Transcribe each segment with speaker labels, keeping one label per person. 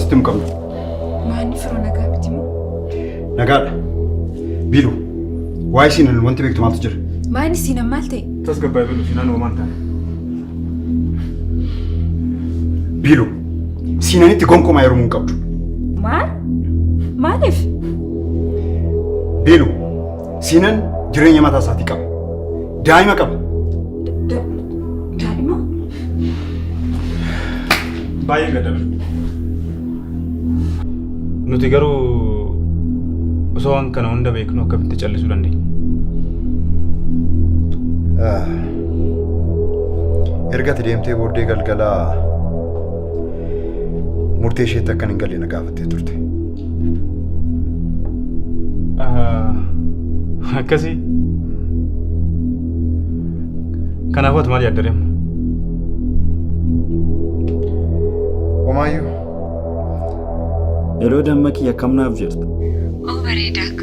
Speaker 1: sitti himu qabna.
Speaker 2: Maanni firoo nagaa miti moo?
Speaker 1: Nagaadha. Biilu, waa'ee siinan wanti beektu maaltu jira?
Speaker 2: Maanni siinan maal ta'e?
Speaker 3: Tasgabbaa'ee bilu siinaan homaa hin taane.
Speaker 1: Biilu, siinanitti gonkumaa heerumuu hin qabdu.
Speaker 2: Maal? Maaliif?
Speaker 1: Biilu, siinan jireenya mataa isaatii qaba. Daa'ima qaba.
Speaker 2: Daa'ima?
Speaker 3: Baay'ee gadda bilu. Nuti garuu osoo waan kana hunda beeknu akkamitti callisuu dandeenya?
Speaker 1: Erga ati deemtee booddee galgala murtee isheetti akkan hin galle na gaafattee turte.
Speaker 3: Akkasii. Kanaafuu ati maal yaadda deemu?
Speaker 1: Homaayyuu.
Speaker 4: Yeroo damma kiyya akkam naaf jirta?
Speaker 5: Oo bareedaak.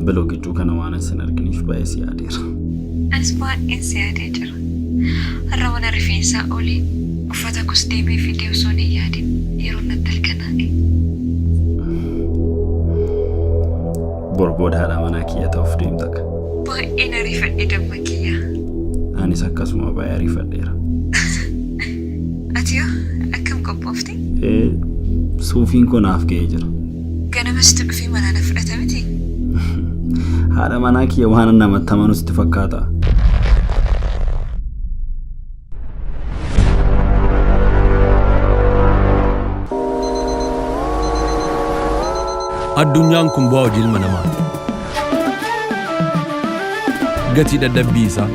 Speaker 4: Biloo gidduu kana waan isin arginiif baay'ee si yaadeera.
Speaker 5: Anis baay'een si yaadee jira. Har'a mana rifeensaa oolee uffata koos deemee fidee osoon hin yaadin yeroon natti halkanaa'e.
Speaker 4: Bor booda haadha manaa kiyya ta'uuf deemta akka.
Speaker 5: Baay'een ariifadhe damma kiyya.
Speaker 4: Anis akkasuma baay'ee ariifadheera.
Speaker 5: Ati hoo akkam qophoofte?
Speaker 4: Ee suufiin koo naaf ga'ee jira.
Speaker 5: Ganama situ dhufee manaa na fudhata miti?
Speaker 4: Haadha manaa kiyya waan namatti amanu sitti fakkaata.
Speaker 6: Addunyaan kun bu'aa hojii ilma namaati. Gatii dadhabbii isaa.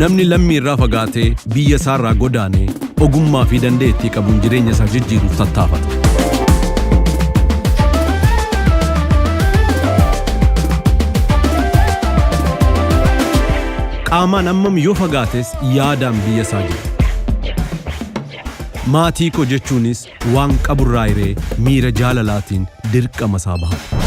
Speaker 6: Namni lammii irraa fagaatee biyya isaa irraa godaanee ogummaa fi dandeettii qabuun jireenya isaa jijjiiruuf tattaafata. Qaamaan hammam yoo fagaates yaadaan biyya isaa jira. Maatii koo jechuunis waan qaburraa hiree miira jaalalaatiin dirqama isaa bahata.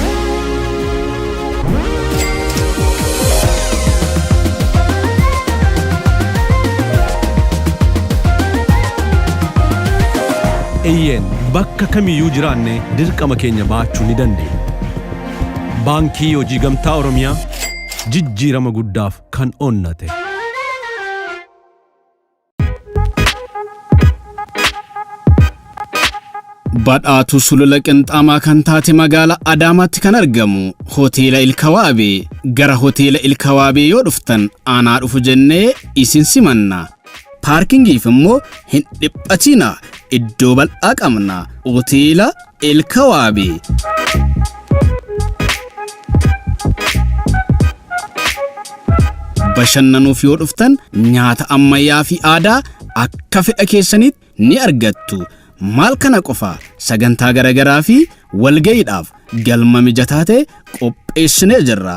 Speaker 6: Eeyyeen bakka kamiyyuu jiraanne dirqama keenya ba'achuu ni dandeenya. Baankii Hojii Gamtaa Oromiyaa jijjiirama guddaaf kan onnate.
Speaker 7: Badhaatuu sulula qinxaamaa kan taate magaala Adaamaatti kan argamu hoteela Ilkawaabee gara hoteela Ilkawaabee yoo dhuftan aanaa dhufu jennee isin simanna. Paarkingiif immoo hin dhiphatina iddoo bal'aa qabna. Hoteela Ilkawaabee. Bashannanuuf yoo dhuftan nyaata ammayyaa fi aadaa akka fedha keessanitti ni argattu. Maal kana qofa sagantaa garaagaraa fi walga'iidhaaf galma mijataa ta'e qopheessinee jirra.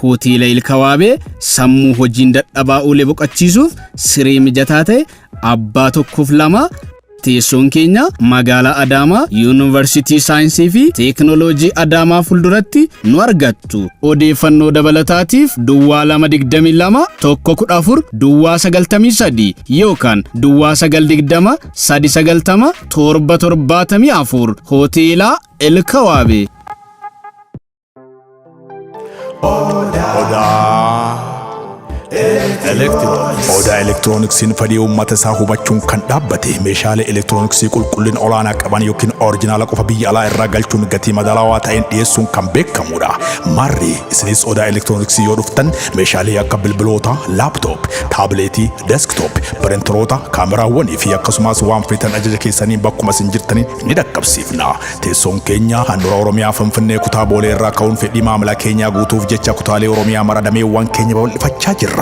Speaker 7: Hoteela Ilkawaabee sammuu hojiin dadhabaa oole boqochiisuuf siree mijataa ta'e abbaa tokkoof lama teessoon keenya magaalaa Adaamaa Yuunivarsiitii Saayinsii fi Teekinooloojii Adaamaa fuulduratti nu argattu. Odeeffannoo dabalataatiif Duwwaa 2 22 1 14 Duwwaa 93 yookaan Duwwaa 9 20 3 90 7 74 Hoteela Elkawaabee.
Speaker 8: Odaa Odaa Elektirooniksiin fedhii uummata isaa hubachuun kan dhaabbate meeshaalee elektirooniksii qulqullina olaanaa qaban yookiin orijinaala qofa biyya alaa irraa galchuun gatii madaalawaa ta'een dhiyeessuun kan beekamudha. Marri isinis Odaa Elektirooniksii yoo dhuftan meeshaalee akka bilbiloota, laaptoop, taabileetii, desktop, piriintaroota, kaameraawwanii fi akkasumas waan feetan ajaja keessanii bakkuma isin jirtanii ni dhaqqabsiifna. Teessoon keenya handhuura Oromiyaa Finfinnee kutaa Boolee irraa ka'uun fedhii maamila keenyaa guutuuf jecha kutaalee Oromiyaa mara dameewwan keenya babal'ifachaa jirra.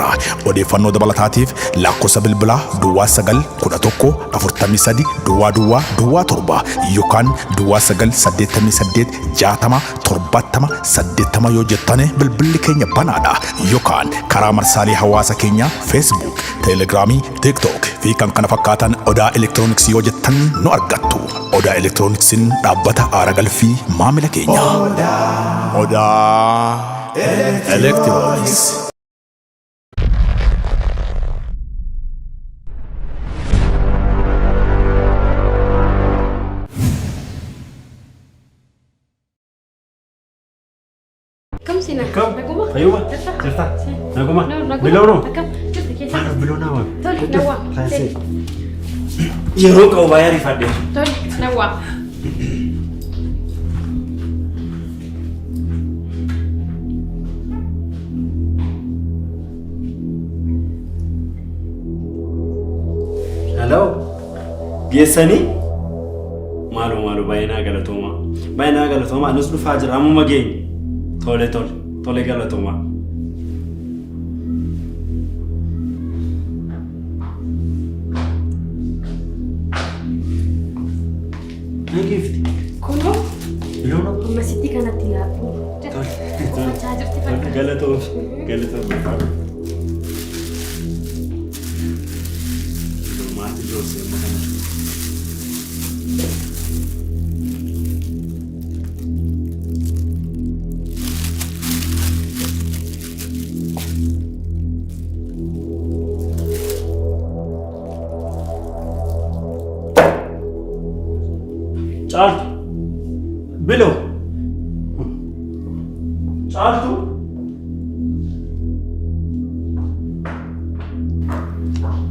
Speaker 8: Odeeffannoo dabalataatiif lakkoofsa bilbilaa duwwaa 9 11 43 duwwaa duwwaa duwwaa 7 yookaan duwwaa 9 88 60 70 80 yoo jettane bilbilli keenya banaadha. Yookaan karaa marsaalee hawaasa keenyaa Facebook, Teelegiraamii, TikTok fi kan kana fakkaatan Odaa Elektirooniksii yoo jettan nu argattu. Odaa Elektirooniksiin dhaabbata aara galfii maamila keenya. Odaa Elektirooniks.
Speaker 9: Akkam seenaa?
Speaker 4: Akkam?
Speaker 9: Naguma?
Speaker 4: Fayyuma?
Speaker 9: Jirta?
Speaker 4: Jirta?
Speaker 9: Si.
Speaker 4: Naguma?
Speaker 9: No, naguma.
Speaker 4: Biloo noo?
Speaker 9: Akkam? Jirta keessa?
Speaker 4: Maal biloo naa waami?
Speaker 9: Tole, na waam.
Speaker 4: Taasise. Yeroo qabu baay'ee ariifadhe.
Speaker 9: Tole, na waam.
Speaker 4: Hello. Geessanii? Maaloo maaloo baay'ee naa galatoomaa. Baay'ee naa galatoomaa anis dhufaa jira ammuma geenye. Tole tole tole galatoomaa. Nageefti.
Speaker 9: Kunoo
Speaker 4: Loona.
Speaker 9: amma sitti kanatti laadhu.
Speaker 4: Tole.
Speaker 9: Uffachaa jirti
Speaker 4: Tole
Speaker 9: fakkaata.
Speaker 4: galatoomi galatoomi. Maatii joorsee amma kana. Caaltu. Biloo. Caaltu.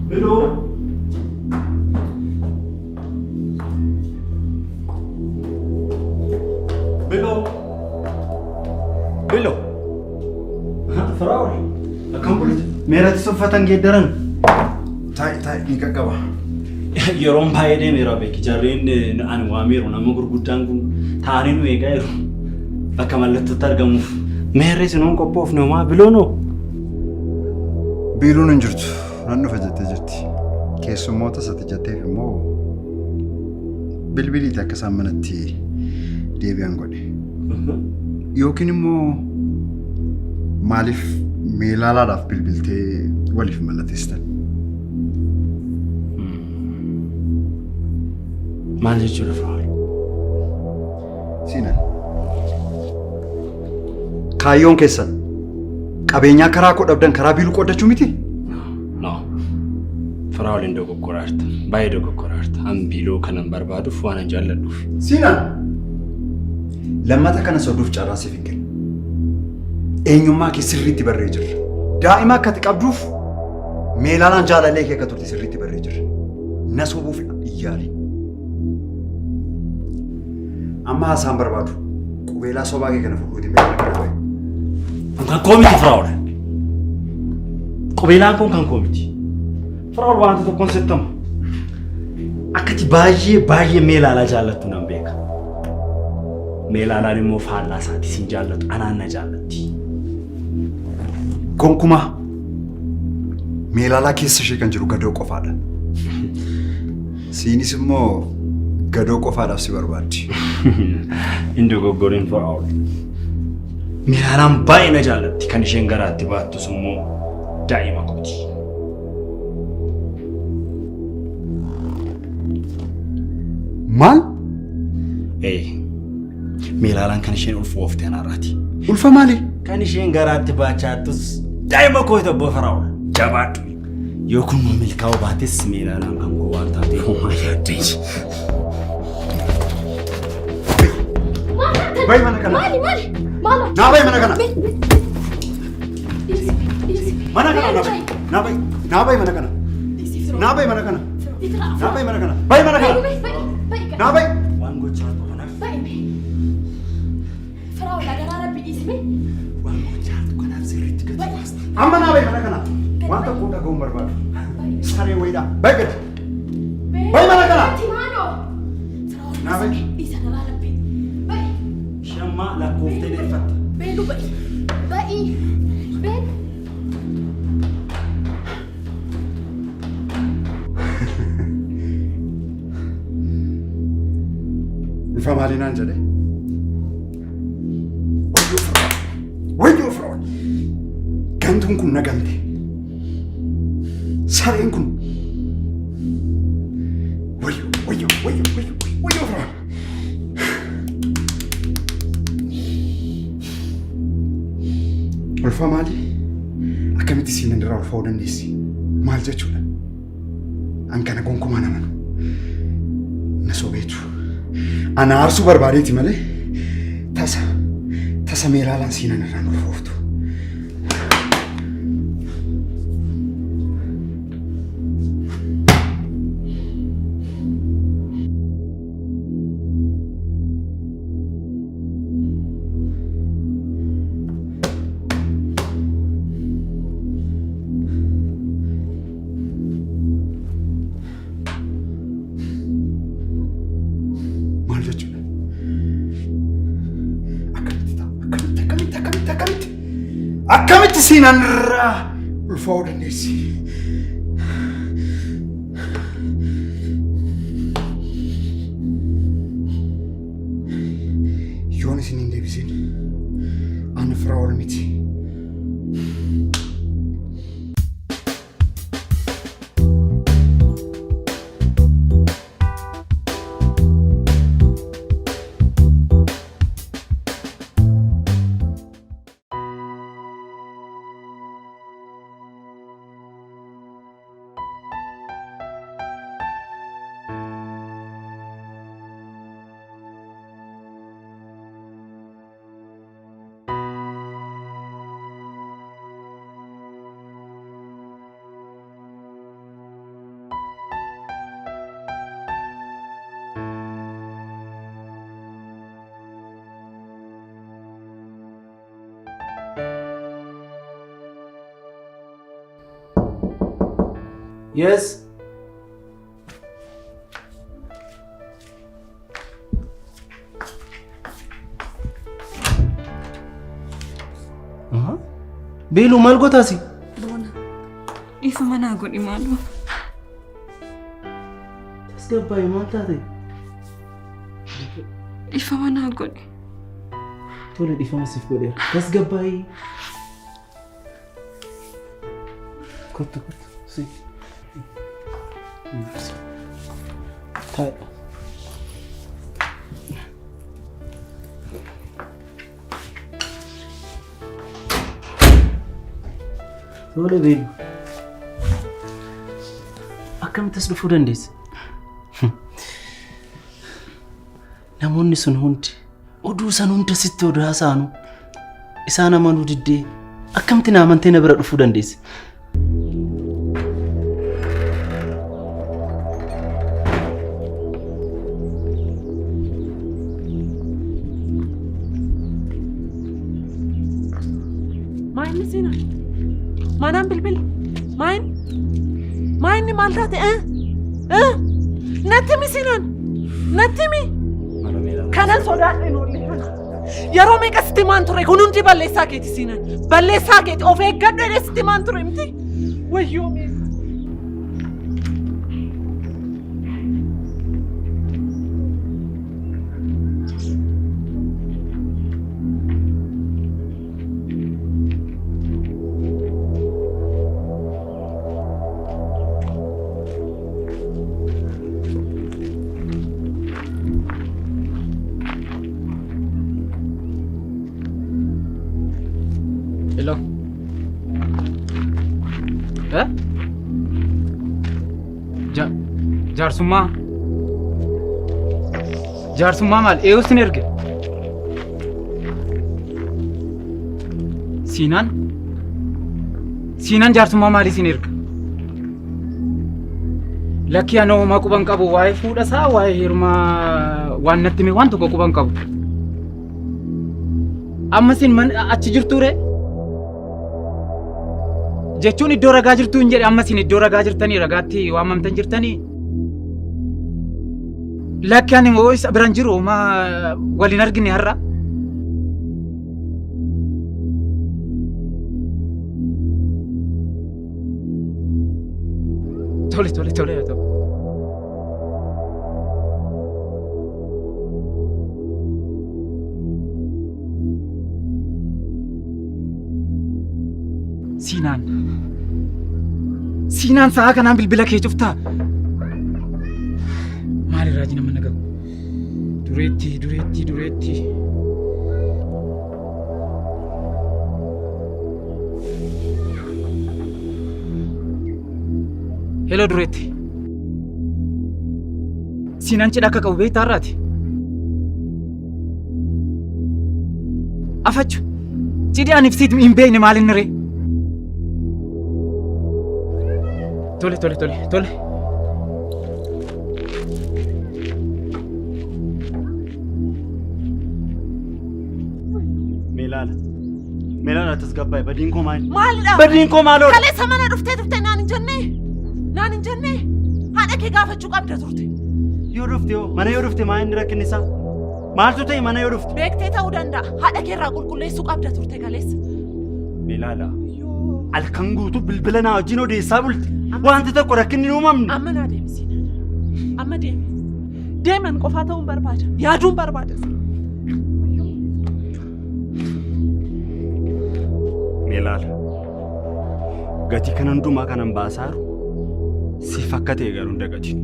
Speaker 4: Biloo. Biloo. Biloo. Firaa'ol. Akkam bulte? Meeratti uffatan geeddaran.
Speaker 1: Taa'i taa'i ni qaqqaba.
Speaker 4: Yeroon baay'ee deemeera beeki. Jarreen ani waameeru nama gurguddaan kun taa'anii nu eegaa jiru. Bakka mallattootti argamuuf. Meerri sinuun qophoofne homaa biloonoo?
Speaker 1: Biiluun hin jirtu. Nan dhufa jettee jirti. Keessummoota isatti jetteef immoo bilbiliiti akka isaan manatti deebi'an godhe. Yookiin immoo maaliif meelaalaadhaaf bilbiltee waliif mallatteessitan?
Speaker 4: Maal jechuudha Firaa'ol?
Speaker 1: Siinan. Kaayyoon keessan qabeenyaa karaa koo dhabdan karaa biiluu qooddachuu miti?
Speaker 4: No. Firaa'ol hin dogoggoraarta. Baay'ee dogoggoraarta. An biiloo kanan barbaaduuf waan an jaalladhuuf.
Speaker 1: Siinan! Lammata kana soduuf carraa siif hin kennu. Eenyummaa kee sirriitti barree jirra. Daa'ima akka ati qabduuf meelaalaan jaalallee kee akka turte sirriitti barree jirra. Na sobuuf hin yaalin. Amma haasaan barbaadu qubeelaa sobaa kee kana fudhuuti mee kana ba'i.
Speaker 4: Kun kan koo miti Firaa'ol. Qubeelaan kun kan koo miti. Firaa'ol wanta tokkoon sitti hima. Akkati baay'ee baay'ee meelaalaa jaallattu nan beeka. Meelaalaan immoo faallaa isaati sin jaallatu anaan na jaallatti.
Speaker 1: Gonkumaa meelaalaa keessa ishee kan jiru gadoo qofaadha. Siinis immoo gadoo qofaadhaaf si barbaaddi.
Speaker 4: Hin dogoggorin Firaa'ol. Meelaalaan baay'ee na jaallatti kan isheen garaatti baattus immoo daa'ima kooti.
Speaker 1: Maal?
Speaker 4: Ee, Meelaalaan kan isheen ulfoofte anaarraati.
Speaker 1: Ulfa maali?
Speaker 4: Kan isheen garaatti baachaattus daa'ima kooti obbo Firaa'ol. Jabaadhu. Yoo kun milkaa'uu baates meelaalaan kan koo waan taateef homaa yaaddee.
Speaker 1: Bayi mana kana.
Speaker 9: Maali maali? Maalo.
Speaker 1: Naa bayi mana kana. Mana kana naa bayi. Naa bayi. Naa bayi mana kana. Naa bayi mana kana. Naa bayi mana kana. Bayi mana kana. Naa bayi.
Speaker 4: Waan gochaa jirtu kanaaf
Speaker 9: Firaa'ol adaraa rabbi dhiisime.
Speaker 4: waan gochaa jirtu kanaaf sirriitti gadi baasta.
Speaker 1: Amma naa bayi mana kana. Waan tokko dhaga'uun barbaadu. Saree wayiidha. Bayi gadi. Bayi mana kana. Naa bayi.
Speaker 9: Dhiisa adaraa rabbi. Bayi.
Speaker 4: Shammaa lakkooftee deeffatta.
Speaker 9: Beelu bayi. Bayi. Beelu.
Speaker 1: Ulfa maalii naan jedhe? Wayyoo Firaa'ol! Wayyoo Firaa'ol! Gantuun kun na gante. Sareen kun. Wayyoo, wayyoo, wayyoo, wayyoo, wayyoo Firaa'ol! Ulfa maalii? Akkamitti siinan irraa ulfaa'uu dandeessi? Maal jechuudha? An kana gonkumaa hin amanu. Na sobeetu. Ana aarsuu barbaadeeti malee tasa tasa meelaalaan siinan irraan ulfooftu. Maal jechuudha? Akkamitti ta'a? Akkamitti akkamitti akkamitti akkamitti? Akkamitti siinaan irraa ulfaa'uu dandeessi? Yoon isin hin deebisin ani Firaa'ol miti.
Speaker 4: Yes. Beeluu maal gootaasi?
Speaker 5: Boona. Dhiifama naa godhi maaloo.
Speaker 4: Tasgabbaa'e maal taate?
Speaker 5: Dhiifama naa godhi.
Speaker 4: Tole dhiifama siif godheera. Tasgabbaa'e. Kottu kottu. Si. Taa'i. Tole beelu. Akkamitti as dhufuu dandeesse? Namoonni sun hundi oduu san hunda sitti oduu haasa'anu isaan amanuu diddee akkamitti na amantee na bira dhufuu dandeesse?
Speaker 10: Maa inni siina? Maanaan bilbila? Maa inni? Maa inni maal taate? Eh? Eh? Natti himi siinaan! Natti himi! Kanan sodaadhe hin oolle kana. Yeroo meeqa sitti himaan ture kun hundi balleessaa keeti siinan. Balleessaa keeti of eeggadhu jedhee sitti himaan ture miti. Wayyoo mee.
Speaker 11: Hello. Eh? Ja jaarsummaa. Jaarsummaa maal? Eeyyu sin erge? Siinaan? Siinaan jaarsummaa maalii sin erga? Lakkii anoo homaa quban qabu waa'ee fuudha isaa waa'ee heerumaa waan natti hime waan tokko quban qabu. Amma isin man achi jirtuu ree? Jechuun iddoo ragaa jirtuu hin jedhe amma isin iddoo ragaa jirtanii ragaatti waamamtan jirtanii? Lakki ani immoo isa biran jiru homaa wal hin argine har'a. Tole tole tole haa ta'u. Siinaan. Siinaan sa'aa kanaan bilbila kee cuftaa? Maali raajii nama nagahu? Dureetti, dureetti, dureetti. Hello dureetti. Siinaan cidha akka qabu beektaa har'aati? Afachu. Cidhi ani fi hin beekne maal inni ree? Tole tole tole tole.
Speaker 4: Meelaala. Meelaala tasgabbaa'e badiin koo maali?
Speaker 10: Maalidha?
Speaker 4: Badiin koo maaloodha?
Speaker 10: Kaleessa mana dhuftee turte naan hin jennee? Naan hin jennee? Haadha kee gaafachuu qabda turte.
Speaker 4: Yoo dhufte hoo? Mana yoo dhufte maa inni rakkinni isaa? Maaltu ta'e mana yoo dhufte?
Speaker 10: Beektee ta'uu danda'a. Haadha kee irraa qulqulleessuu qabda turte kaleessa.
Speaker 4: Meelaala. Halkan guutuu bilbila naa wajjin odeessaa bulte. Wanti tokko rakkinni hin uumamne.
Speaker 10: Amma naa deemi Siinaan. Amma deemi. Deeman qofaa ta'uun barbaada. Yaaduun barbaada.
Speaker 4: Meelaala. Gatii kana hundumaa kanan baasaaru siif akka ta'e garuu hin dagatin.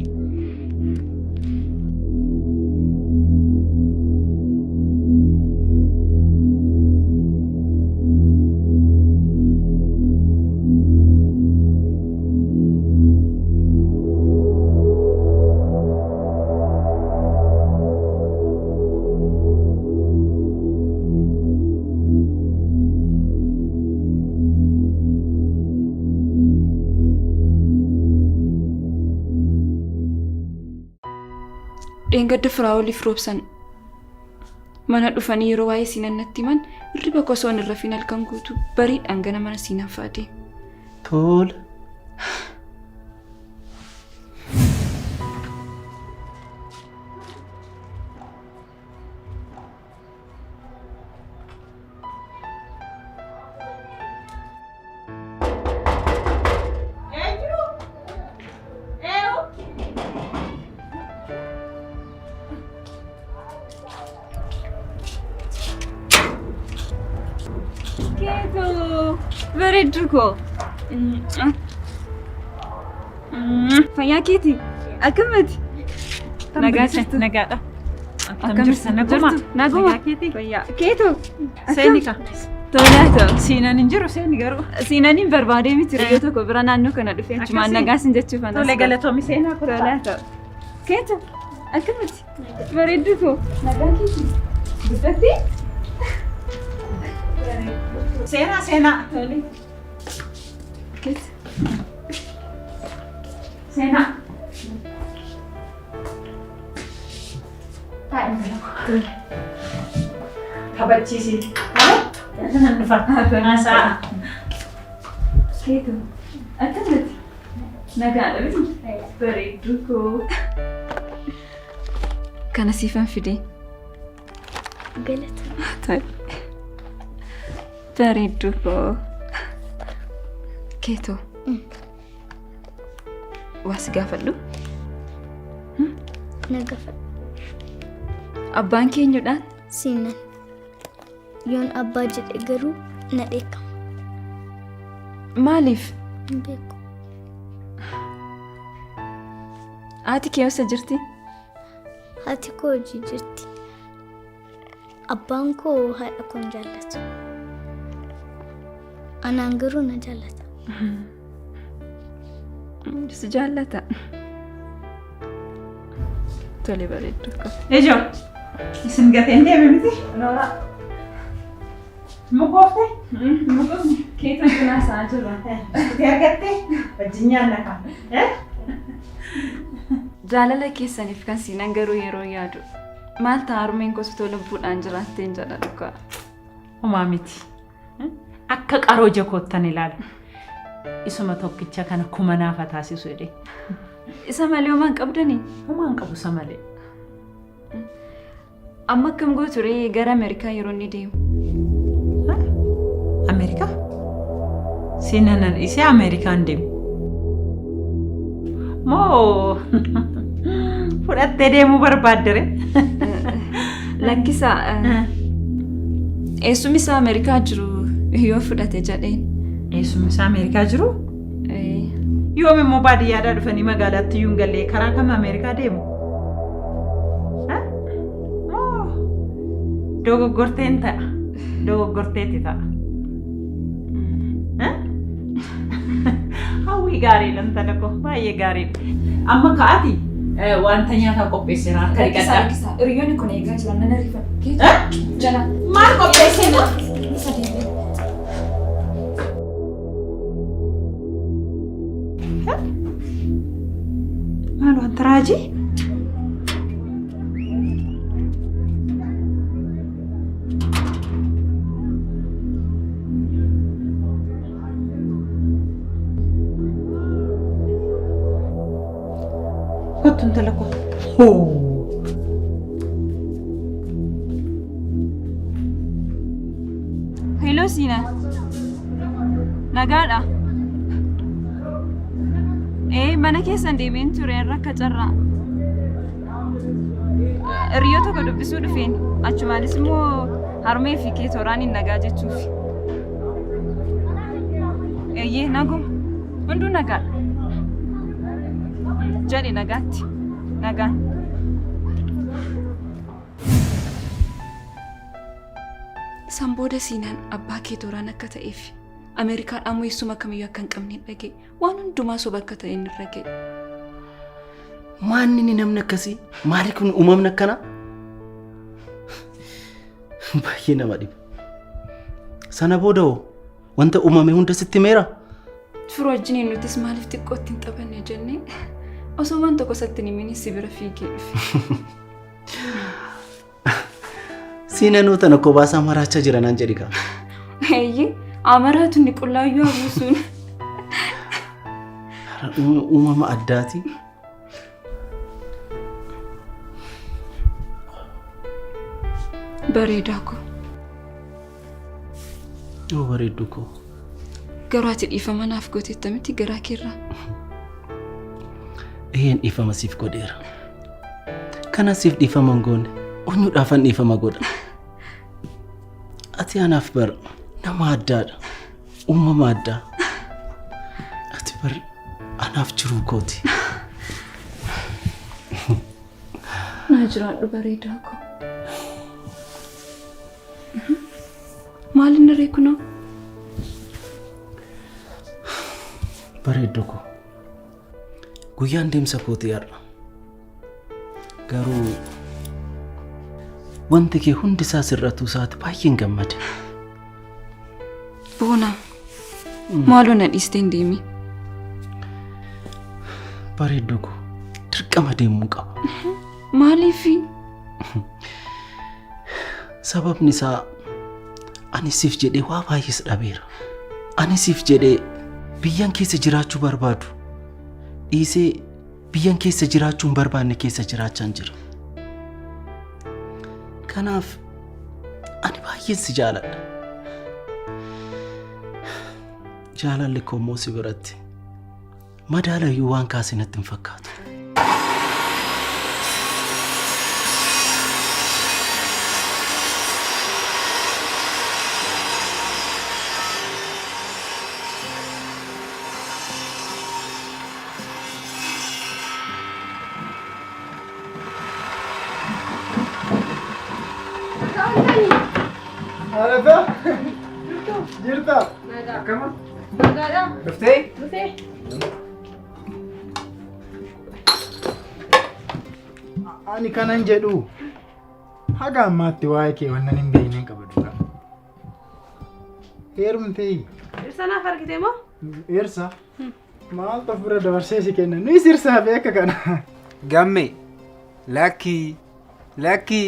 Speaker 5: Dheengadda Firaa'oliif roobsan mana dhufanii yeroo waa'ee siinan natti himan hirriba koo osoo hin rafiin halkan guutuu bariidhaan gana mana siinan fa'aa deeme.
Speaker 4: Tola.
Speaker 10: Eenyu? Eenyu?
Speaker 5: Keetoo bareedduu koo. Fayyaa keeti akkamati? Nagaa jirtu?
Speaker 10: Nagaadha.
Speaker 5: Akkam jirta?
Speaker 10: Naguma.
Speaker 5: Naguma.
Speaker 10: Nagaa keeti?
Speaker 5: Fayyaa. Keetoo.
Speaker 10: Seeni ka.
Speaker 5: Tolaa ta'u.
Speaker 10: Siinaan hin jiru seeni garuu.
Speaker 5: Siinaan hin barbaadee miti yeroo tokko bira naannoo kana dhufee achumaan
Speaker 10: Akkasii.
Speaker 5: nagaa sin jechuuf anas.
Speaker 10: Tole galatoomi seenaa kottaa.
Speaker 5: Tolaa ta'u. Keetu akkamiti? Bareedduu koo. Nagaa keeti. Guddattee?
Speaker 10: Seenaa seenaa.
Speaker 5: Tole. Keetu.
Speaker 10: Seenaa. Taphachiisi. Nan dhufa. Haasa'a.
Speaker 5: Keetu akkamiti? Nagaadha miti? Bareedduu koo. Kana siifan fide.
Speaker 9: Galata.
Speaker 5: Tole. Bareedduu koo. Keetoo. Waa si gaafadhu.
Speaker 9: Na gaafadhu.
Speaker 5: Abbaan keenyudhaan?
Speaker 9: Siinan. Yoon abbaa jedhe garuu na dheekkama.
Speaker 5: Maaliif?
Speaker 9: Hin beeku.
Speaker 5: Haati kee eessa jirti?
Speaker 9: Haati koo hojii jirti. Abbaan koo haadha koo hin jaallatu. Anaan garuu na jaallata.
Speaker 5: Si jaallata. Tole bareedduu koo.
Speaker 10: Ijoo isin gateen deeme miti?
Speaker 5: Nooraa.
Speaker 10: Mukoofte?
Speaker 5: Mukoofne. Keetan cinaa isaa jirra.
Speaker 10: Itti argatte wajjin nyaanna kaa.
Speaker 5: Jaalala keessaniif kan siinan garuu yeroo yaadu maal ta'a harmeen koo osoo lubbuudhaan jiraatteen jedha dhugaa.
Speaker 10: Homaa miti. Akka qaroo ija koottan ilaala. Isuma tokkicha kana kuma naaf haa taasisu jedhee.
Speaker 5: Isa malee homaa hin qabdanii?
Speaker 10: Homaa hin qabu isa malee.
Speaker 5: Amma akkam gootu ree gara Ameerikaa yeroo inni deemu?
Speaker 10: Ameerikaa? Siina nan dhiisee Ameerikaan deemu. Moo fudhattee deemuu barbaaddere?
Speaker 5: Lakkisaa eessumni isaa Ameerikaa jiru yoo fudhate jedheen.
Speaker 12: Eessumni isaa Ameerikaa jiru? Yoom immoo baadiyyaadhaa dhufanii magaalaatti iyyuu hin galle karaa kam Ameerikaa deemu? Moo dogoggorteen ta'a? Dogoggorteeti ta'a. Hawwii gaariidha intala koo baay'ee gaariidha. Amma ka'aati wanta nyaataa qopheesseera harka
Speaker 2: Rakkisaa
Speaker 12: dhiqadhaa.
Speaker 2: rakkisaa. Hiriyoonni kun eegaa jiran nan ariifadha. Jala.
Speaker 12: Maal qopheessina?
Speaker 2: Isa deebi'e.
Speaker 12: Maal wanta raajii? Kottu intala koo. Hoo.
Speaker 2: Hello Siina. Nagaadha. Ee mana keessan deemeen ture irra akka carraa. Hiriyyoo tokko dubbisuu dhufeen achumaanis immoo harmee fi kee tooraan hin nagaa jechuufi. Eeyyee naguma. Hunduu nagaadha. Jedhi nagaatti. Nagaan.
Speaker 5: San booda Siinaan abbaa kee tooraan akka ta'eef Ameerikaadhaa immoo eessuma kamiyyuu akka hin qabne dhaga'e. Waan hundumaa soba akka ta'e inni irra ga'e.
Speaker 4: Maanni inni namni akkasii? Maali kun uumamni akkanaa? Baay'ee nama dhiba. Sana booda hoo wanta uumame hunda sitti himeera?
Speaker 5: Firoo wajjiniin nutis maaliif xiqqootti hin taphanne jennee osoo waan tokko isatti hin himinis si bira fiigee dhufe.
Speaker 4: Siinanuu tana kobaasaa maraachaa jira naan jedhi kaa.
Speaker 5: Eeyyee amaraatu inni qullaayyuu habuusuun.
Speaker 4: Uumama addaati.
Speaker 5: Bareedaa koo.
Speaker 4: Yoo bareeddu koo.
Speaker 5: Garuu ati dhiifama naaf gooteetta miti garaa keerraa.
Speaker 4: Eeyyeen dhiifama siif godheera. Kana siif dhiifama hin goone onyuudhaafan dhiifama godha. Ati anaaf bar nama addaadha. Uumama addaa. Ati bar anaaf jiruu kooti.
Speaker 5: Naa jiraadhu bareedaa koo. Maal inni ree kunoo?
Speaker 4: Bareeddu koo. Guyyaan deemsa kootii har'a. Garuu wanti kee hundi isaa sirratuu isaati baay'een gammade.
Speaker 5: Boona, maaloo na dhiistee hin deemin.
Speaker 4: Bareedduu koo dirqama deemuu qaba.
Speaker 5: Maaliifi?
Speaker 4: Sababni isaa ani siif jedhee waa baay'ees dhabeera. Ani siif jedhee biyyan keessa jiraachuu barbaadu dhiisee biyyan keessa jiraachuu hin barbaanne keessa jiraachaan jira. Kanaaf ani baay'een si jaaladha. Jaalalli koo immoo si biratti madaalayyuu waan kaase natti hin fakkaatu.
Speaker 13: Arafa? Jirta? Akkama? Dhuftee?
Speaker 10: Dhufee.
Speaker 13: Ani kanan jedhu haga ammaatti waa'ee kee wannan hin beekne hin qaba dhugaa. Heerumtee
Speaker 10: Dhirsa naaf argite moo?
Speaker 13: dhirsa maaltu of bira dabarsee si kenna nuyi sirsaa beeka kana.
Speaker 14: Gamme lakkii lakkii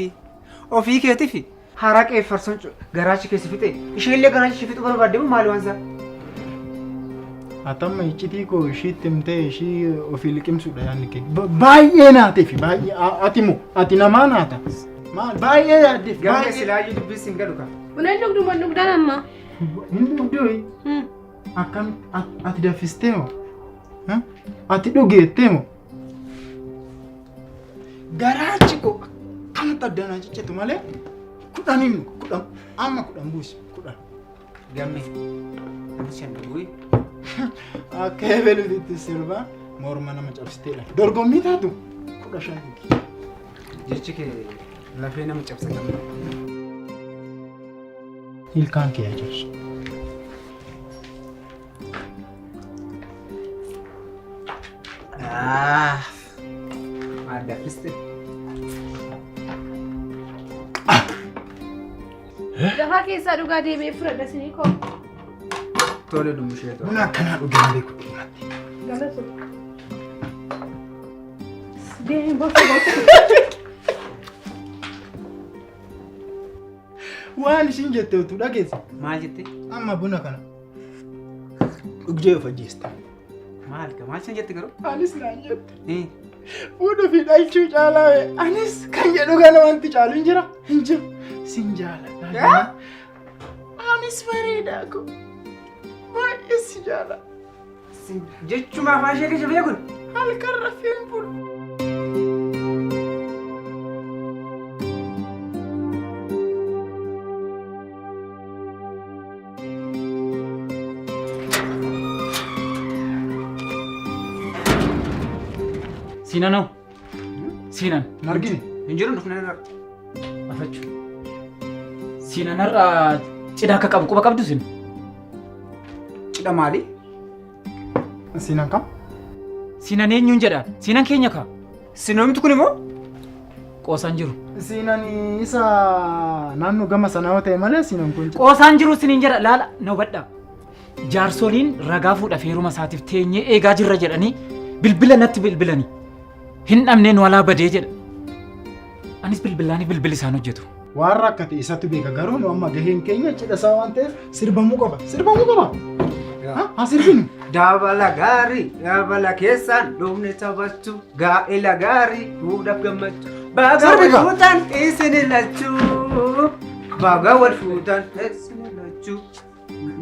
Speaker 14: ofii keetifi haraqee farsoon garaachi keessa fixe isheellee garaachi ishee fixuu barbaadde moo maali waan isaa?
Speaker 13: Atamma iccitii koo ishiitti himtee ishii ofii liqimsuudha yaadni kee. Baay'ee naateef baay'ee ati moo ati namaa naata. Maal baay'ee yaaddeef
Speaker 14: Gamme
Speaker 13: baay'ee.
Speaker 14: silaayyuu dubbii siin galu kaa.
Speaker 10: Buna hin dhugdu moo hin dhugdaan amma?
Speaker 13: Hin dhugduu akkam ati daffistee moo? Ati dhugeettee moo? Garaachi koo akkanatti addanaa ciccitu malee kudhaniin kudhan amma kudhan buusi kudhan.
Speaker 14: Gamme Bishaan dhuguu.
Speaker 13: Akka ebeluutitti sirba morma nama cabsitee lafa. Dorgommii taatu 15 dhugi.
Speaker 14: Jechi kee lafee nama cabsa gamma.
Speaker 13: Ilkaan kee haa cabsu.
Speaker 14: Maal danfiste?
Speaker 15: Lafaa keessaa dhugaa deemee fudhadha sinii koo.
Speaker 14: Tole dumbushee tole.
Speaker 13: Buna akkanaa dhugee hin beeku dhugumatti.
Speaker 15: Galatu. Deemee bofa bofa.
Speaker 13: Waan ishiin jette utuu dhageesse.
Speaker 14: Maal jette?
Speaker 13: Amma buna kana dhugdee of ajjeesta.
Speaker 14: Maal maal sin jette garuu?
Speaker 13: Anis naan jette. Fuudhuu fi dhalchuu caalaa anis kan jedhu kana wanti caalu hin jira hin jiru. Sin jaaladha. Anis bareedaa koo baay'ee si jaaladha.
Speaker 14: Jechuma afaan ishee keessa beekun.
Speaker 13: Halkan rafeen bulu.
Speaker 11: Siinanoo. Siinan.
Speaker 13: Hin argine.
Speaker 14: Hin jiru dhufnee irra.
Speaker 11: Afachu. Siinan har'a cidha akka qabu quba qabdu sin.
Speaker 14: Cidha maali?
Speaker 13: Siinan kam?
Speaker 11: Siinan eenyuun jedha? Siinan keenya kaa.
Speaker 14: Sinomti kun immoo?
Speaker 11: Qoosaan jiru.
Speaker 13: Siinan isa naannoo gama sanaa yoo ta'e malee siinan kun.
Speaker 11: Qoosaan jiru siniin jedha laala na hubadhaa. Jaarsoliin ragaa fuudhaaf heeruma isaatiif teenyee eegaa jirra jedhanii bilbila natti bilbilani. Hin dhabnee nu alaa badee jedha. Anis bilbilaanii bilbili isaan hojjetu.
Speaker 13: Waan rakkate isatu beeka garuu nu amma gaheen keenya cidha isaa waan ta'eef sirbamuu qaba. Sirbamuu qaba. Haa sirbinu.
Speaker 14: Dabala gaarii dabala keessaan dhumni taphachuu gaa'ela gaarii fuudhaaf gammachuu. Baga wal
Speaker 13: Sirbi gaa.
Speaker 14: fuutan isin lachuu. Baga wal fuutan isin lachuu.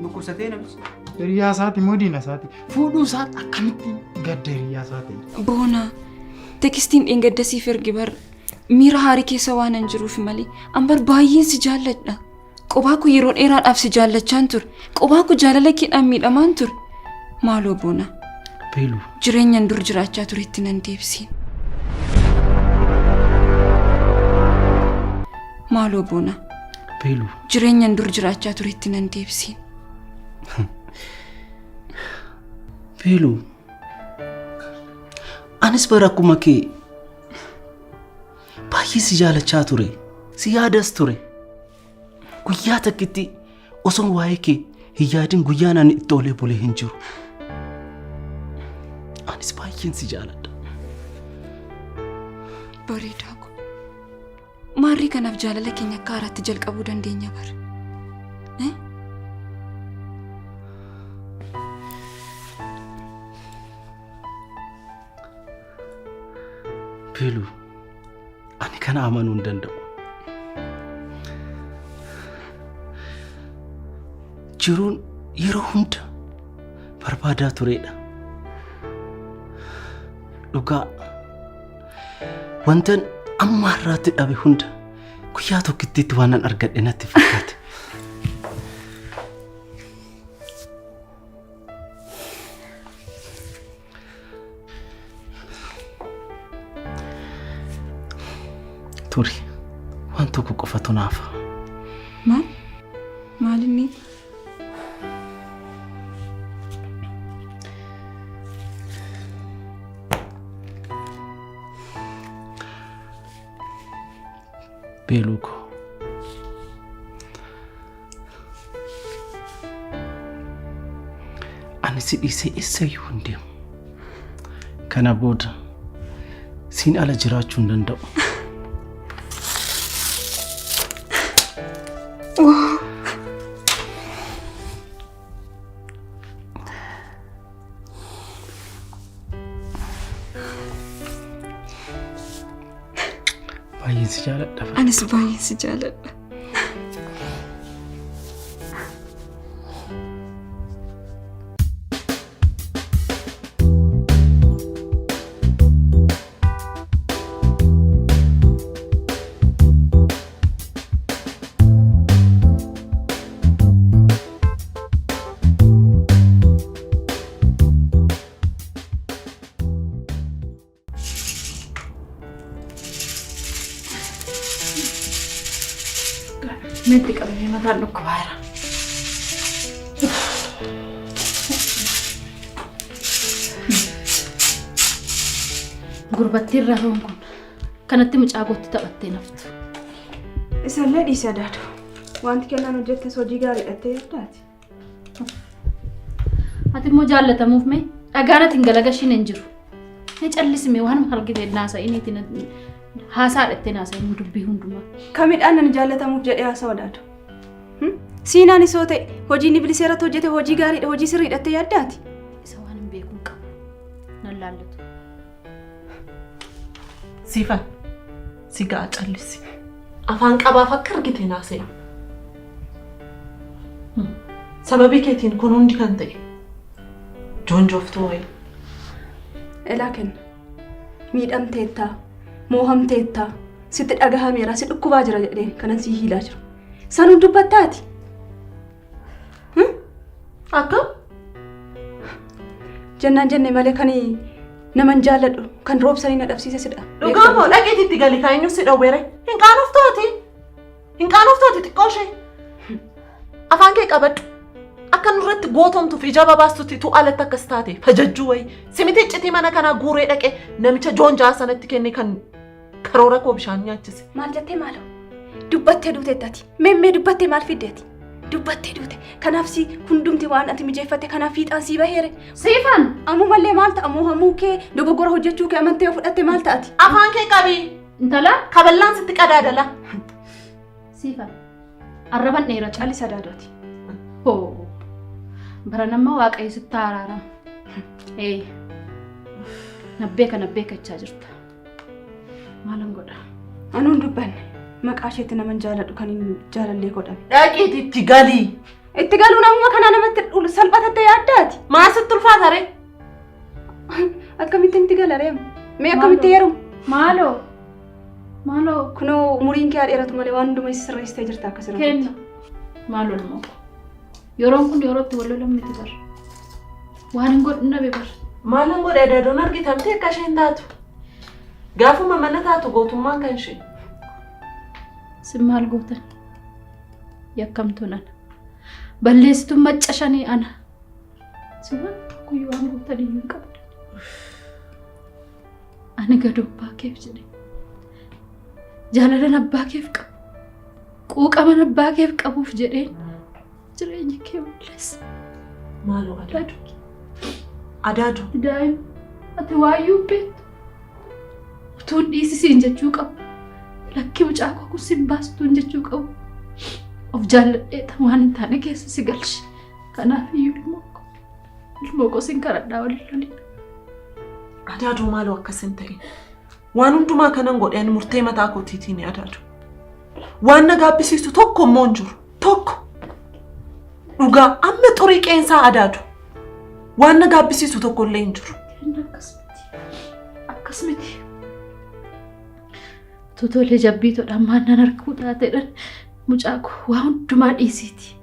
Speaker 14: Dhukkubsatee namichi.
Speaker 13: Hiriyaa isaati moo diina isaati? Fuudhuu isaatti akkamitti gadda hiriyaa isaa ta'e?
Speaker 5: Boona, tekstiin dheengadda siif erge bar miira haarii keessa waanan jiruuf malee an bar baay'een si jaalladha. Qobaa koo yeroo dheeraadhaaf si jaallachaan ture. Qobaa koo jaalala keedhaan miidhamaan ture. Maaloo Boona,
Speaker 4: Beeluu.
Speaker 5: jireenyan dur jiraachaa turetti nan deebisiin. Maaloo Boona,
Speaker 4: Beeluu.
Speaker 5: jireenyan dur jiraachaa turetti nan deebisiin.
Speaker 4: Beeluu. Anis bara akkuma kee baay'ee si jaalachaa ture. Si yaadas ture. Guyyaa takkitti osoon waa'ee kee hin yaadin guyyaan ani itti oolee bulee hin jiru. Anis baay'een si jaaladha.
Speaker 5: Bareedaa ko. Maarrii kanaaf jaalala keenya akka haaraatti jalqabuu dandeenya bar. Eh?
Speaker 4: Beeluu. Ani kana amanuu hin danda'u. Jiruun yeroo hunda barbaadaa turedha. Dhugaa wantan amma har'aatti dhabe hunda guyyaa tokkittiitti waan nan argadhe natti fakkaate. Turi waan tokko qofatu naafa.
Speaker 5: Maal? Maal inni?
Speaker 4: Beeluu koo. Ani si dhiisee eessayyuu hin deemu. Kana booda siin ala jiraachuu hin danda'u.
Speaker 5: Wow.
Speaker 4: Baay'een si jaaladha.
Speaker 5: Anis baay'een si jaaladha. Meetti qabamee mataan dhukkubaa jira. Gurbattiin raroon kun kanatti mucaa kootti taphattee naftu.
Speaker 15: Isallee dhiisi adaadu. Wanti kennaan hojjettes hojii gaariidha jettee yaaddaati.
Speaker 5: Ati immoo jaallatamuuf mee dhagaan ati hin galagashiin hin jiru. Mee callisime waanuma argite naasa'iniiti haasaa dhattee naasa'in dubbii hundumaa.
Speaker 15: Kamidhaan ani jaallatamuuf jedhee haasawa adaadu. Siinaanis yoo ta'e hojii inni bilisee irratti hojjete hojii gaariidha hojii sirriidha jettee yaaddaati.
Speaker 5: Isa waan hin beekuun qabu. Nan laallatu.
Speaker 10: Siifan si ga'a callisi. Afaan qabaaf akka argite naasa'e. Sababii keetiin kun hundi kan ta'e. Joonjooftuu wayii.
Speaker 15: Elaa kenna. Miidhamteettaa, moohamteettaa, sitti dhagahameera, si dhukkubaa jira jedheen kanan sii hiilaa jiru. Sanuun dubbattaati.
Speaker 10: Akkam?
Speaker 15: Jennaan jenne malee kan naman jaalladhu kan roobsanii na dhabsiise sidha.
Speaker 10: Dhugaa moo dhaqeeti itti gali kan eenyu si dhowweere? Hin qaanoftuu ati? Hin qaanoftuu ati xiqqoo ishee? Afaan kee qabadhu. Akka nurratti gootomtuuf ija babaastutti tu alatti akkas taate fajajjuu wayii. Simiti iccitii mana kanaa guuree dhaqee namicha joonjaa sanatti kenne kan karoora koo bishaan nyaachise.
Speaker 15: Maal jettee maaloo? Dubbattee duuteetti ati. Meemmee dubbattee maal fidde ati? Dubbattee duute. Kanaaf si hundumti waan ati mijeeffatte kanaaf fiixaan sii baheere.
Speaker 5: Siifan!
Speaker 15: Ammumallee maal ta'a moohamuu kee dogoggora hojjechuu kee amantee yoo fudhatte maal ta'ati?
Speaker 10: Afaan kee qabi.
Speaker 5: Intala.
Speaker 10: Kaballaan sitti qadaadala.
Speaker 5: Siifan. Arraban dheerata.
Speaker 15: Calli sadaadoti.
Speaker 5: Hoo. Bara nama waaqayyo sitti araarama. Ee. Nabbeeka nabbeeka jechaa jirta. Maalan godha?
Speaker 15: Anuun dubbanne maqaa isheetti naman jaaladhu kan hin jaalallee godhame.
Speaker 10: Dhaqiiti itti galii.
Speaker 15: Itti galuu namuma kanaa namatti salphatatte yaaddaati.
Speaker 10: Maa sitti ulfaata ree?
Speaker 15: Akkamitti itti gala reema? Mee akkamitti heerumu?
Speaker 5: Maaloo. Maaloo.
Speaker 15: Kunoo umuriin kee haa dheeratu malee waan hundumaa isa sirreessitee jirta akka sirriitti.
Speaker 5: Kenna. Maaloo ilmoo koo. Yeroon kun yeroo itti wal lolan miti bar. Waan hin godhu nabe bar.
Speaker 10: Maalan godhe adaadoon argitamte akka isheen taatu. Gaafuma mana taatu gootummaan kan ishee.
Speaker 5: Sin maal gootan? Yakkamtuun ana. Balleessituun macca shanii ana. Sin waan tokkoyyuu waan gootan iyyuu hin qabdan. Ani gad abbaa keef jedhe. Jaalalan abbaa keef qabu. Quuqaman abbaa keef qabuuf jedheen jireenya kee balleessa.
Speaker 10: Maaloo adaadu. Adaadu.
Speaker 5: Daa'ima ati waayyuu hin beektu. Utuun dhiisisiin jechuu qabu. Lakki mucaa koo kun sin baastuun jechuu qabu. Of jaalladhee waan hin taane keessa si galche. Kanaaf iyyuu ilmoo koo. Ilmoo koo sin kadhadhaa waliin lolin.
Speaker 10: Adaaduu maaloo akkas hin ta'in. Waan hundumaa kanan godhe ani murtee mataa kootiitiin adaadu. Waan na gaabbisiisu tokko immoo hin jiru. Tokko. Dhugaa amma xurii qeensaa adaadu. Waan na gaabbisiisu tokko illee hin jiru.
Speaker 5: Akkas miti. Akkas miti. Totolee jabbiitoodhaan maannaan harkuu taateedhaan mucaa koo waa hundumaa dhiisiiti.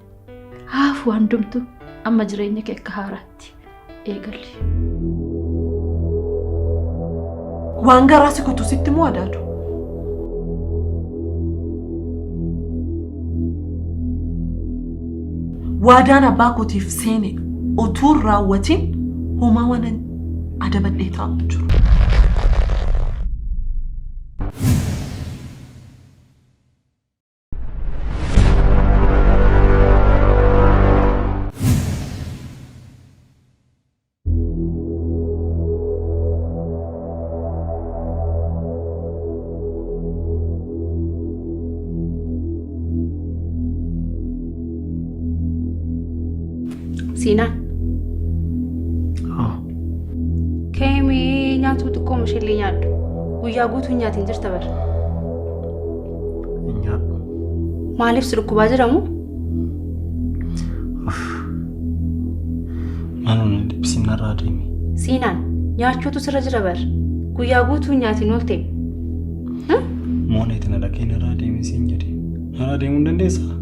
Speaker 5: Haafu waan hundumtu amma jireenya kee akka haaraatti eegali.
Speaker 10: Waan garaa si kutu sitti moo adaadu? Waadaan abbaa kootiif seene utuu hin raawwatin homaa waanan adabadhee taa'u hin jiru.
Speaker 15: Siinaan. Keemee nyaatu xiqqooma isheellee nyaadhu. Guyyaa guutuu hin nyaatiin jirta bar.
Speaker 3: Nyaadhu.
Speaker 15: Maaliif si dhukkubaa jiramu?
Speaker 3: Maaloo na dhiphisin narraa deemi.
Speaker 15: Siinaan nyaachuutu sirra jira bar. Guyyaa guutuu hin nyaatiin oolte.
Speaker 3: Mooneeti na dhaqee narraa deemi siin jedhe. Narraa deemuu hin dandeessaa?